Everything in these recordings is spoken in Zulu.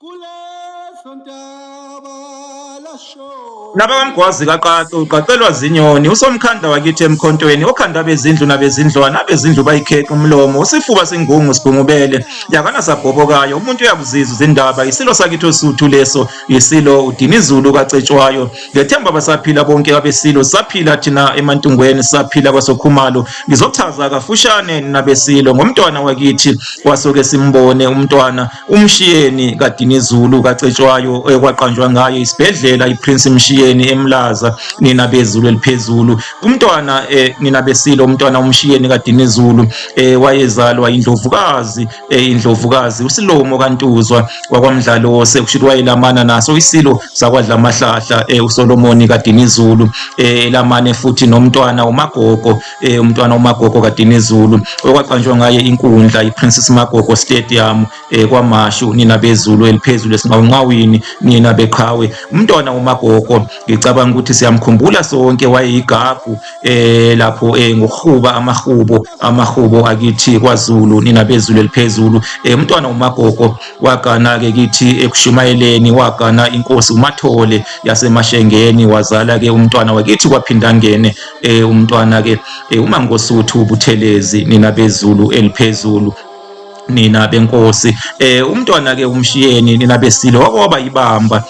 Kuleso ntaba lasho. NabakaMgwazi kaQaqo uqaqelwa zinyoni usomkhanda wakithi emkhontweni okhanda abezindlu nabezindlwana abezindlu bayikheqa umlomo usifuba singungu sigungubele yakana sabhobokayo umuntu uyakuzizwa izindaba isilo sakithi osuthu leso isilo uDinizulu kaCetshwayo ngethemba basaphila bonke abesilo saphila thina emantungweni saphila kwasokhumalo ngizochaza kafushane nabesilo ngomntwana wakithi kwasoke simbone umntwana uMshiyeni kaDinizulu kaCetshwayo ekwaqanjwa ngaye isibhedlela iPrince Mshiyeni eMlaza nina bezulu eliphezulu umntwana nina besilo umntwana uMshiyeni kaDinizulu wayezalwa indlovukazi indlovukazi uSilomo kaNtuzwa wakwaMdlalose kusho ukuthi wayelamana naso isilo sakwadlamahlahla uSolomoni kaDinizulu elamane futhi nomntwana uMagogo umntwana uMagogo kaDinizulu okwaqanjwa ngaye inkundla iPrincess Magogo Stadium kwaMashu nina bezulu eliphezulu esinqawunqawini nina beqhawe umntwana uMagogo ngicabanga ukuthi siyamkhumbula sonke wayeyigagu lapho ngokuhuba amahubo amahubo akithi kwaZulu nina bezulu eliphezulu umntwana uMagogo wagana ke kithi ekushumayeleni wagana inkosi uMathole yaseMashengeni wazala ke umntwana wakithi kwaphindangene umntwana ke uMangosuthu Buthelezi nina bezulu eliphezulu nina benkosi umntwana ke umshiyeni nina besilo wake waba ibamba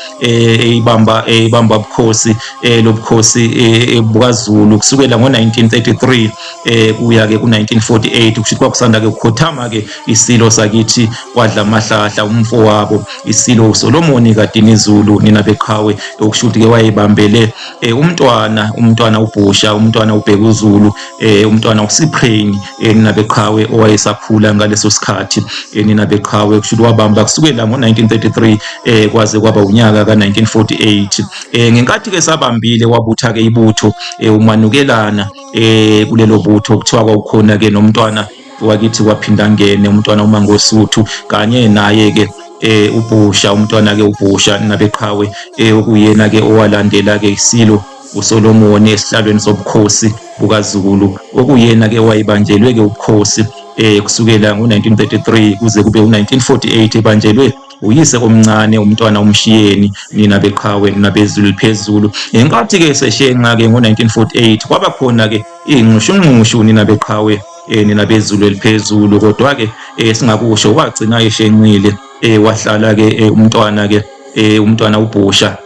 ibamba ibamba bukhosi lobukhosi bukaZulu kusukela ngo1933 kuya ke ku1948 kusho kwakusanda ke ukukhothama ke isilo sakithi kwadla amahlahla umfowabo isilo uSolomoni kaDinizulu nina beqhawe okusho ukuthi ke wayebambele umntwana umntwana uBhusha umntwana uBhekuzulu umntwana uSipheni nina beqhawe owayesakhula ngaleso sikhathi nina beqhawe kusho ukuthi wabamba kusukela ngo-1933 kwaze kwaba unyaka ka-1948 ngenkathi ke sabambile wabutha ke ibutho umanukelana kulelo butho kuthiwa kwawukhona ke nomntwana wakithi kwaphindangene umntwana uMangosuthu kanye naye ke uBhusha umntwana ke uBhusha nabeqhawe okuyena ke owalandela ke isilo uSolomoni esihlalweni sobukhosi bukaZulu okuyena ke owayebanjelwe ke ubukhosi kusukela ngo-1933 kuze kube u-1948 ebanjelwe uyise omncane umntwana uMshiyeni nina beqhawe nina bezulu liphezulu ngenkathi ke seshenxa ke ngo-1948 kwaba khona ke inxushunxushu nina beqhawe nina bezulu eliphezulu kodwa ke singakusho wagcina eshenxile wahlala ke umntwana ke umntwana uBhusha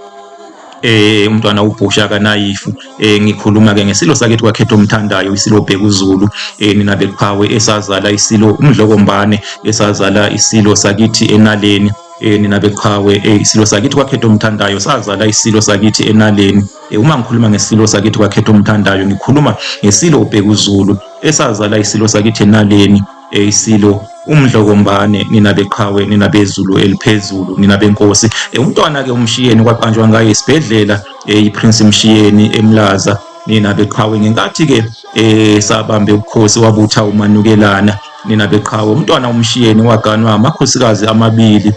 umntwana uBhusha kaNayifu ngikhuluma ke ngesilo sakithi kwakhetha omthandayo isilo Bhekuzulu nina beqhawe esazala isilo uMdlokombane esazala isilo sakithi enaleni nina beqhawe isilo sakithi kwakhetha omthandayo sazala isilo sakithi enaleni uma ngikhuluma ngesilo sakithi kwakhetha omthandayo ngikhuluma ngesilo uBhekuzulu esazala isilo sakithi enaleni isilo uMdlokombane nina beqhawe nina bezulu eliphezulu nina benkosi umntwana ke uMshiyeni kwaqanjwa ngaye isibhedlela iPrince Mshiyeni eMlaza nina beqhawe ngenkathi ke sabambe ubukhosi wabutha umanukelana nina beqhawe umntwana uMshiyeni waganwa amakhosikazi amabili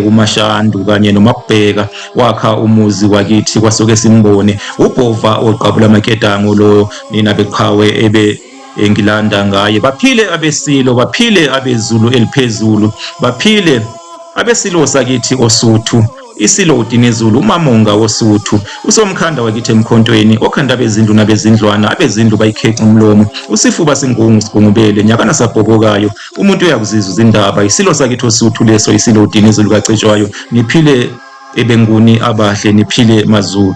uMashandu kanye noMabheka wakha umuzi wakithi kwasuke simbone uBhova oqabula amaketango lo nina beqhawe ebe engilanda ngaye baphile abesilo baphile abezulu eliphezulu baphile abesilo sakithi osuthu isilo uDinizulu uMamunga wosuthu usomkhanda wakithi emkhontweni okhanda abezindlu nabezindlwana abezindlu bayikheqa umlomo usifuba singungu sigungubele nyakana sabhobokayo umuntu uyakuzizwa izindaba isilo sakithi osuthu leso isilo uDinizulu kaCetshwayo niphile ebenguni abahle niphile maZulu.